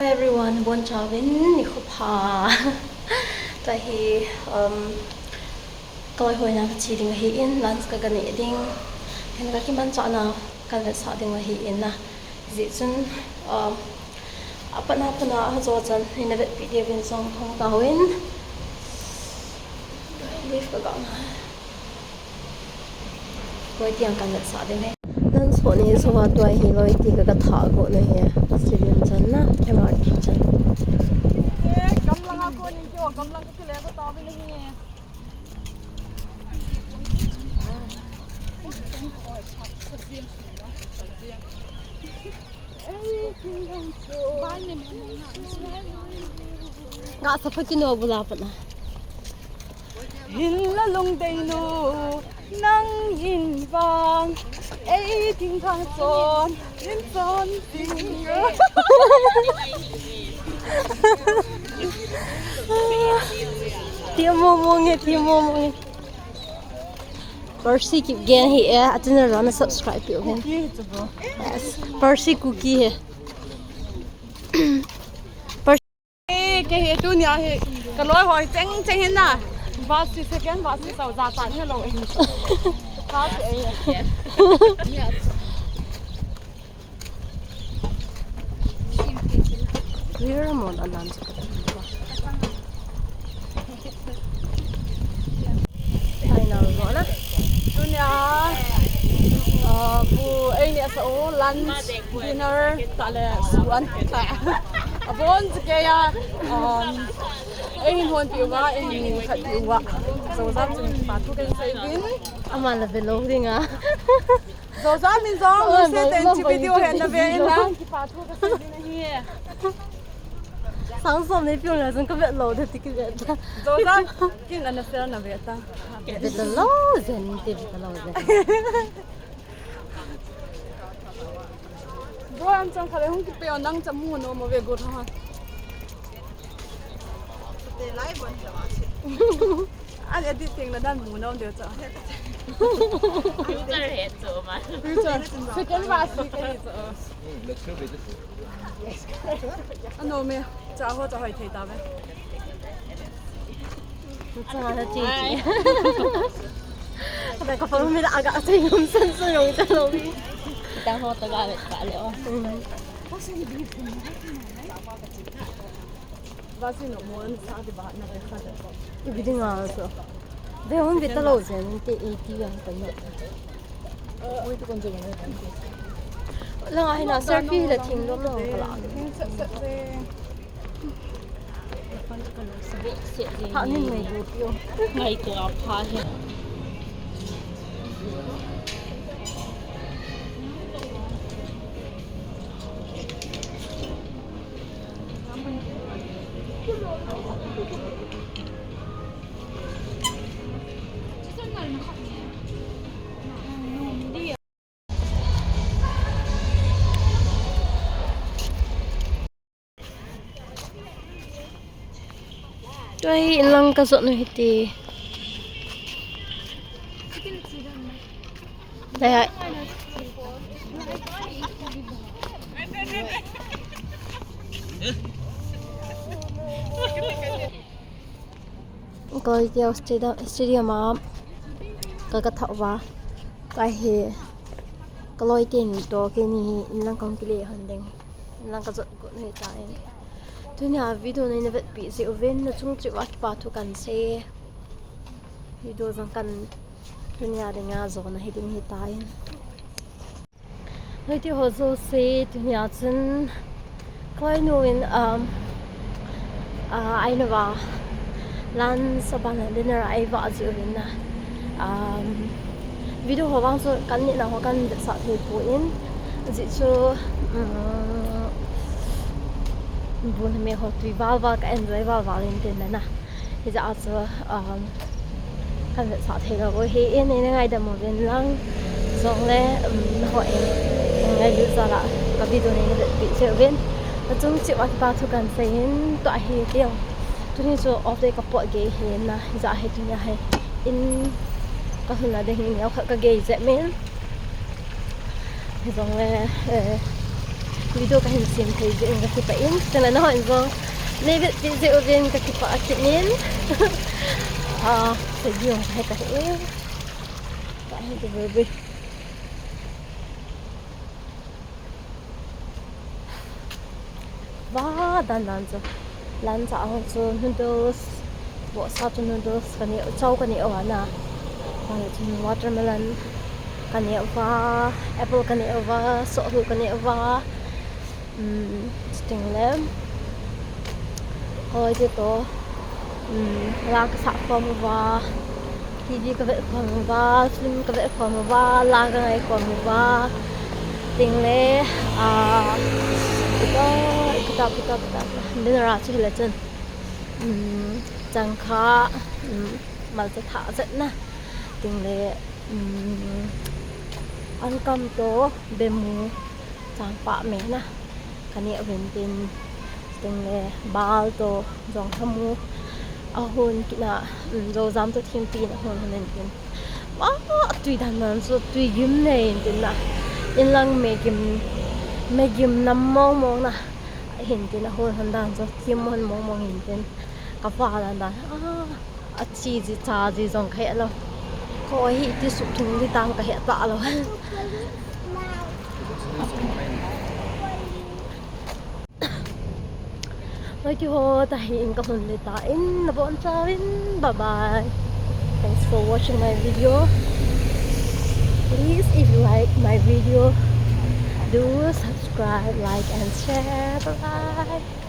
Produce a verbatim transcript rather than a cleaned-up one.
Hi everyone, bon chauvin, nikho pha. Tua hi, um, kaloi hoi na kache ding ahin, lunch ka, kaneh ding. Hin kakimanchahna kavetsah ding ahin na. Hijeh chun, um, apatna phatna ajo chan, neina vetpeh diuvin jong thong tauvin. Lift ka gah na. Loi tiang kavetsah ding ahi. Nan so ni so a tua hi loi ti ka, kathah got na hi. Stadium chan na, M R T chan. Gamlang a kon in kio, gamlang ka kile ko tauvin ahi. Nga sa pha kino bula pat na. Hinla lungdei nu, nangin vang, ei thingthang chon, in chon ting. Ti mo mo nge, ti mo mo nge. Percy Kipgen hi e, a channel na subscribe peh uvin. Kuki hi chu bo. Yes, Percy Kuki hi. Percy. Eh, kei hi tunia hi, kaloi hoi cheng cheng hin na. Vasi second, vasi sau ja tan hello. Vasi eh. Clear mo na nan sa. Final mo na. Tunia, ah, bu, eh, ni asa o lunch, dinner, tale, suan, ta. Abon sa kaya, um, eh, hon piu ba, eh, khat piu ba. So, sa chun pa tu kan sai din. Ama la velo ding a. Zo za min zo, oh, se ten chi video hen na ve in na. Kipa thu ka sei ding ahi. Sang som nei piu la jong ka vet lou de ti ki vet ta. Zo za, kin ana sel na ve ta. Vet lou lou zen, ti vet lou zen. Bro, am chang khale hung kipe on nang cha mu no mo ve go tha. Te lai bon ta. An edit theng na dan mu nom deu cha. Future he chu ma. Future. Second verse ni ka hi chu. Ano me, cha ho cha hoi thei ta ve. Cha na chi. Ka ka pa me la aga sa yum san san yong cha lo mi. Ta ho ta ga le ta le o. Vasi no mo an sa di ba na ka kha. Ibi ding a so. Ve hon ve ta lo zen te eighty yang ta no. Oi tu kon je na. La ai na selfie la thing lo lo ka la. Ha nin nei bu tio. Ngai to a pha he. Tua hi inlang ka jot nu hiti. Dai hai. Koi keo stadium, stadium a ka, ka thah uva. Ka hi ka loi teni to keini inlang kong kile hon ding. Inlang ka jot got nu hita in. Tunia video nei na vetpi jeh uvin na chung cheh uva kipa thu kan sei. Video jong kan tunia dinga jona hi ding hita in. Hoi ti ho jouse, tunia chun ka loi nu in, um, ah, ai nu va lunch aban dinner a ei vah jeh uvin na. Um, video ho vang chu kan nehna ho kan vetsah thei poi, ajeh chu, um, bu le me ho tui val val ka enjoy val val in tin na. Hijeh a chu, um, kan vetsah thei lou u ahi, nei na ngaidam uvin lang. Jongle, um, nangho in, um, ngailut jal a ka video nei na vetpi jeh uvin. Achung cheh uva kipa thu kan sei in tua hi tio. Tuni chu off day ka pot gei hi na, hijeh hi tunia hi in ka lhun na ding hi neokhat ka gei jep in. Hijongle, eh, video kahin sem thei jeh in kakipah in. Chule nahon jong neivetpi jeh uvin kakipah kit in. Ah, video kahe kahe. Kahe kahe. Va dan dan chu. Lunch a ho chu noodles, vohsa chu noodles kaneh, chow kaneh uva na. Vale chun watermelon kaneh uva, apple kaneh uva, sohlu kaneh uva. Um, chuting le. Hoi te to. Um, la kasah khom uva. TV kavet khom uva, film kavet khom uva, la kangai khom uva. Ting le, ah, kita, kita, kita, kita, kita. Dinner a chu hile chun. Um, changkha, um, malcha thah jat na. Ting le, um, ankam to, bemu, changpah me na. Kaneh uvin tin, ting le, bal to, jong hamu. Ahon kit na, um, jojam to thimpi in ahon hon in tin. Wa, tui dan dan chu, tui gim nei in tin na. Inlang megim, megim nam mong mong na. Ahin tin ahon hon dan chu, thim hon mong mong in tin. Kava dan dan. Ah. Achi ji, cha ji jong kahe lou. Koi hi iti suk thung di tam kahe talou. Hoi ti ho, tahin kahung le tan, nabonchauvin, bye bye. Thanks for watching my video. Please, if you like my video, do subscribe, like and share. Bye bye.